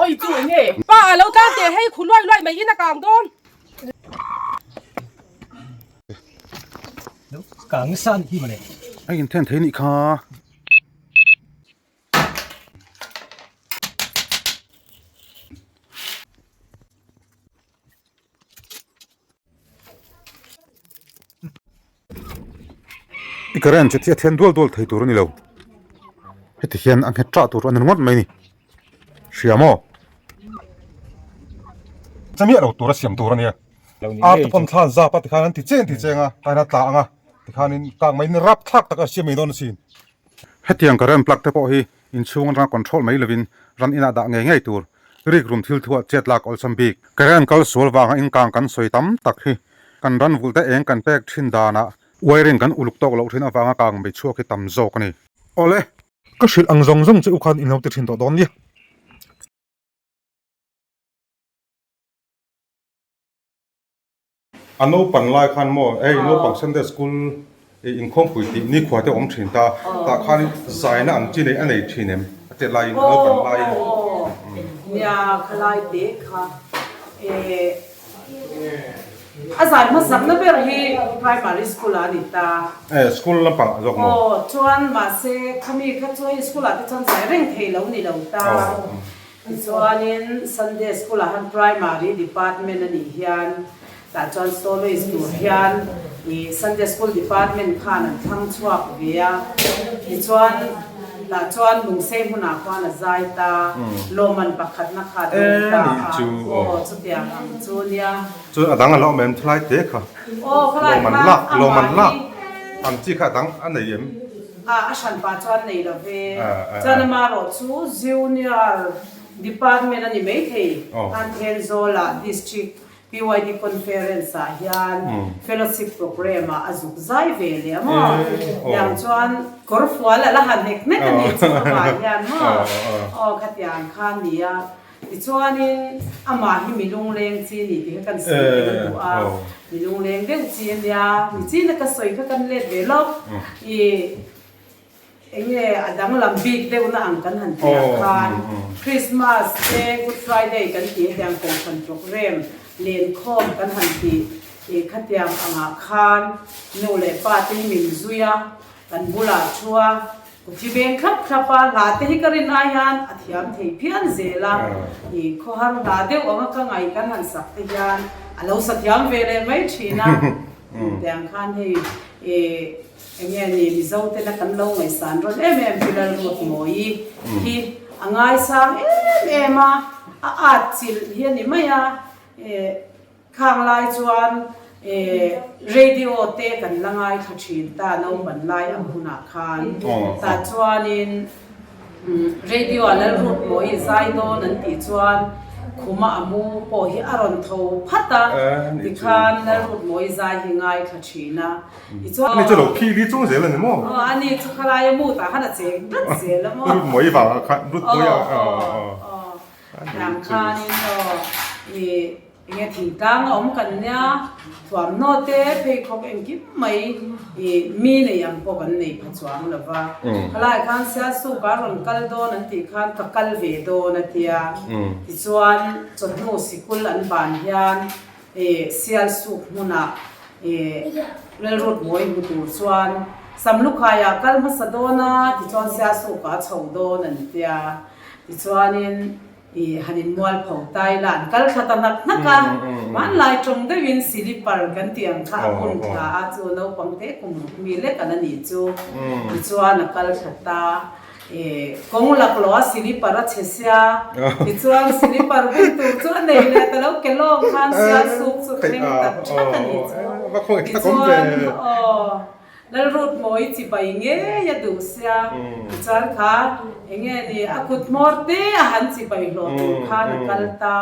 Oi chu enge? Pa a lo tlang teh hei khu luai luai mai in a kang dawn. Kang nasa anih hi mawle. A inthen thei nih kha. I current chu a thian dual dual thei tur a ni lo heti hian a nghet tah tur a ni ringawt mai a ni hria maw chamiah lo tur a siam tur a nia ar te pawn thla an zap a tikhan an ti cheng ti cheng a taina tla ang a tikhanin kang mai rap thlak tak a siam mai dawn asin. Hetiang current plug te pawh hi inchhung atanga control mai lovin ran inah dah ngei ngei tur rik rum thil thuah chet lak awlsam bik. Current kal sual vanga inkang kan sawi tam tak hi kan ran vulh te eng kan pek thin danah wiring kan uluk tawk loh thin avanga kang mai chhuak hi tam zawk a ni. Awle! Ka hrilh ang zawng zawng che u khan in lo ti thin tawh dawn nia. A naupan lai khan maw hei naupang Sunday school ih inkhawmpui tih nikhua te awm thin ta tah khan zaina ang chi nei a nei thin em a tet laiin a naupan laiin. Nia khalai te kha eh a zai hmasakna ber hi primary school ah a ni ta. Eh school lampang ah zawk maw. Aw chuan mahse khami kha chu hei school ah te chuan zai reng thei lo ni lo ta. Tichuanin Sunday School ah han Primary Department a nih hian tah chuan soloist tur hian ih Sunday School Department khan an thlang chhuak ve a, tichuan tah chuan Lungsei hmunah khuan a zai ta, lawmman pakhatna kha a dawng ta a, aw chutiang ang chu nia. Chuan a dang a la awm em thalai te kha? Aw khalai khan amah hi. Ang chi kha a dang a nei em? A a hran pah chuan nei lo ve. Chuan amarawh chu Junior Department a ni maithei. An Thenzawl-ah District PYD Conference ah hian Fellowship Programme ah a zuk zai ve leh a maw? Tiang chuan kawr fual a la han hnek hnek a nih chu amah hian maw? Aw khatiang kha a ni a. Tichuanin amah hi mi lungleng chi a ni tih kha kan sawi tel duh a, mi lungleng deuh chi a nia, mi china ka sawi kha kan let ve lawk, ih enge a danglam bik deuhna ang kan han tih ah khan Christmas te Good Friday kan tih hetiang kohhran programme lenkhawm kan han tih ih khatiang angah khan nu leh pa te hi min zui a, kan bulah thu a. Thi veng thlap thlap a, hla te hi ka rin ai hian a thiam thei phian zel a, i khawhar hla deuh anga ka ngai kan han sak te hian a lo sa thiam ve leh mai thin a, tiang khan hei i eng nge ni Mizo tena kan lo ngaihsan rawn em em chu Lalruatmawii hi a ngaisang em em a, a at chilh hi a ni mai a, i Khang lai chuan radio te kan la ngaithla thin ta naupan lai ang hunah khan. Tah chuanin radio ah Lalrutmawii zai dawn an tih chuan khuma a mu pawh hi a rawn tho phat a, tikhan Lalrutmawii zai hi ngaithla thin a. Tichuan. Ani chu lo phili chung zel a ni maw? Aw, ani chu khalai a mu tah khan a cheng tlat zel a maw? Rutmawii vangah khan Rutmawii ah. Aw, aw. Tiang khanin aw i enge thingtlang a awm kan nia, thuamhnaw te pheikhawk engkim mai i mi nei ang pawh kan nei pha chuang lo va. Khalai khan Sialsuk a rawn kal dawn an tih khan ka kal ve dawn a tia. Tichuan chawhnu sikul an ban hian i Sialsuk hmunah i Lalrut Mawi hmu tur chuan Samlukhaiah kal hmasa dawn a, tichuan Sialsukah a chho dawn an tia. Tichuanin i han inmual pho ta ila an kal thla ta hnak hnak a, hmanlai tawng deuhin silipar kan tih ang kha a bun thla a, chu naupang te kum ruk mi lek an a nih chu. Tichuan a kal thla ta, i kawng laklawh a silipar a chhe sia, tichuan silipar bun tur chu a nei leh ta lo, ke lawng khan sial suk chu thleng ta that a nih chu. Tichuan aw. Lalrutmawi chibai ngei a duh sia, tichuan kha enge ni a kut hmawr te a han chibai hlawh tur khan a kal ta,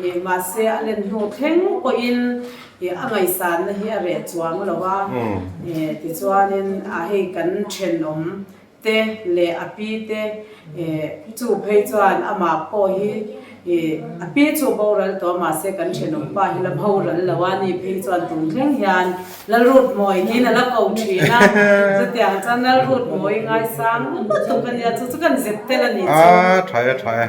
ih mahse a len hnu thleng pawhin ih a ngaihsanna hi a reh chuang lo a, ih tichuanin a hei kan thenawm te leh a pi te ih chu phei chuan amah pawh hi ih. I a pi chu boral tawh a mahse kan thenawm pa hi la boral lo a ni phei chuan tun thleng hian Lalrutmawi tiin a la ko thin a, chutiang chuan Lalrutmawi ngaisang lutuk a nia chu chu kan zep tel a nih chu. A tha e tha e.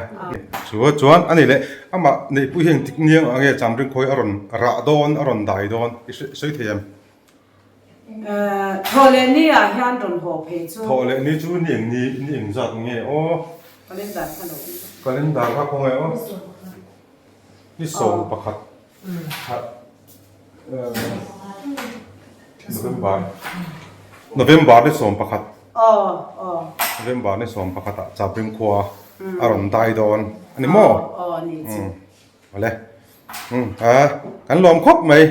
Chu chuan a ni leh amah neihpui hi engtik niang ang nge Chamring khawi a rawn rah dawn a rawn dai dawn i sawi thei em? Thawh leh ni ah hian rawn haw phei chu. Thawh leh ni chu ni eng ni ni eng zat nge aw. Calendar kha lo en. Calendar kha khawngaih aw. Ni 11 November November ni 11. Aw aw. November ni 11 ah Chapring khua a rawn dai dawn a ni maw? Aw ni chu. Awle. Umm a kan lawm khawp mai.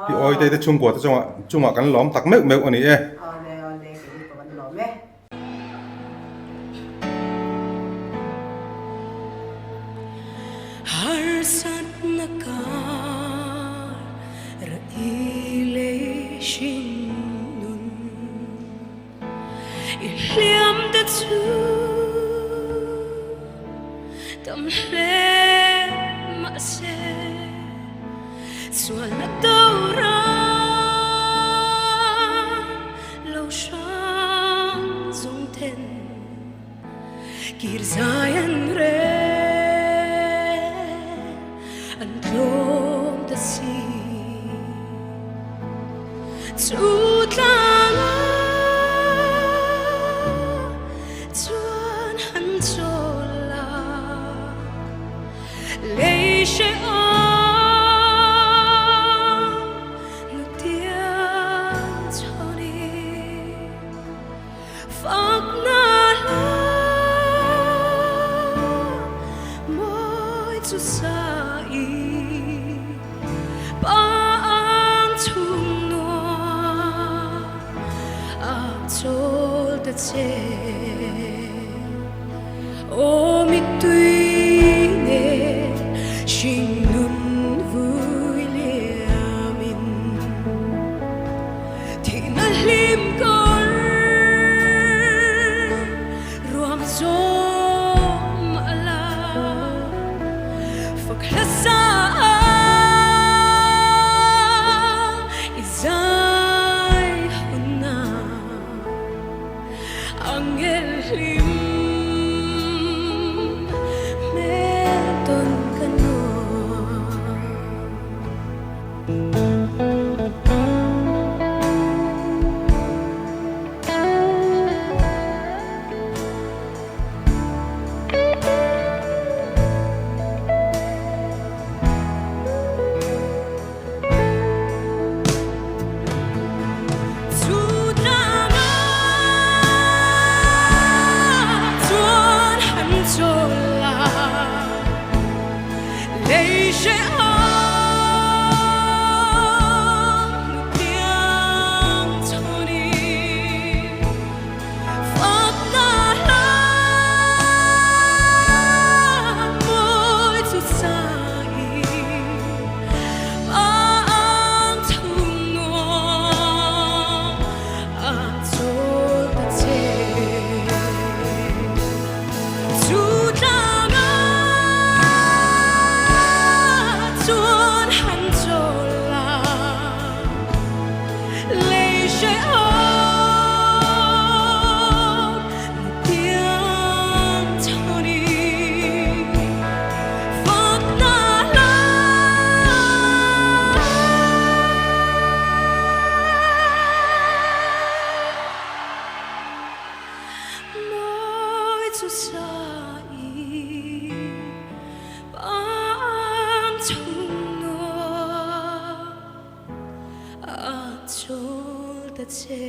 Pi awi te te chhungkua te chungah chungah kan lawm tak meuh meuh a ni e. Awle awle kei pawh kan lawm e. Harsatna kar rah i lei hring nun i hliam te chu tam hle mahse sualna tora lo hrang zawng then kir zai an rel an tlawm ta si chu tlanga chuan han chawl la lei hrehawm nutiang chhawni Fakna hla mawi chu sa i pa ang chhung nuam a chawl ta che. Aw mittui nen hringnun vui liamin thihna hlim kawr ruam zawm a la fak hla sa a i zai hun a. Angel hlim hmel tawn ka nuam. Chu tlanga chuan han chawl a, lei hrehawm hnu piang chhawni fakna hla mawi chu sa i. Mawi chu sa i pang chung nuam a chawl ta che.